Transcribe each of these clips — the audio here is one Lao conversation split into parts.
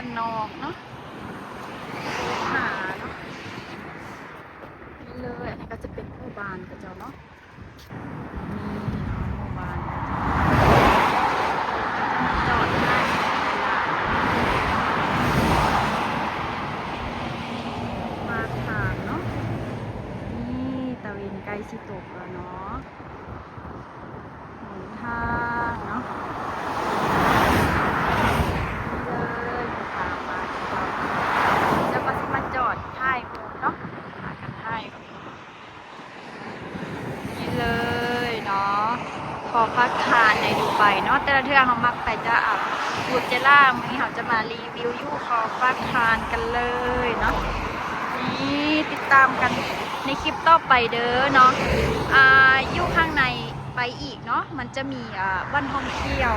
ບ້ານນອກເນາະ ໂທຫາເນາະ. ນີ້ເລີຍ ອັນນີ້ກໍຈະເປັນໝູ່ບ້ານຂະເຈົ້າເນາະ. ນີ້ເນາະ ໝູ່ບ້ານ ຈອດໃຫ້ຫຼາຍໆ ປາກທາງເນາະ. ນີ້ຕາເວັນໃກ້ຊິຕົກແລ້ວເນາະ. ຫົນທາງເນາະ ເລີຍ ເຂົາພາໄປ ແລ້ວກໍຊິມາຈອດຖ່າຍຮູບເນາະ ພາກັນຖ່າຍຮູບ. ນີ້ເລີຍເນາະ ຫໍພັກຮ້າງໃນດູໄບເນາະ. ແຕ່ລະເທື່ອເຮົາມັກໄປຈະ ອາ ບູດເຈລາ ມື້ນີ້ເຮົາຈະມາຣີວິວຢູ່ຫໍພັກຮ້າງກັນເລີຍເນາະ. ນີ້ຕິດຕາມກັນໃນຄລິບຕໍ່ໄປເດີເນາະ. ອາ ຢູ່ຂ້າງໃນໄປອີກເນາະ ມັນຈະມີ ອາ ບ່ອນທ່ອງທ່ຽວ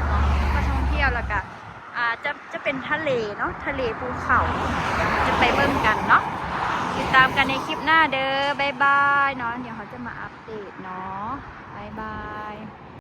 ເນາະ ບ່ອນທ່ອງທ່ຽວ ແລ້ວກະ ອາ ຈະ ຈະເປັນທະເລເນາະ ທະເລພູເຂົາ ດຽວເຮົາຈະໄປເບິ່ງກັນເນາະ. ຕິດຕາມກັນໃນຄລິບໜ້າເດີ ບາຍບາຍເນາະ. ດຽວເຮົາຈະມາອັບເດດເນາະ ບາຍບາຍ.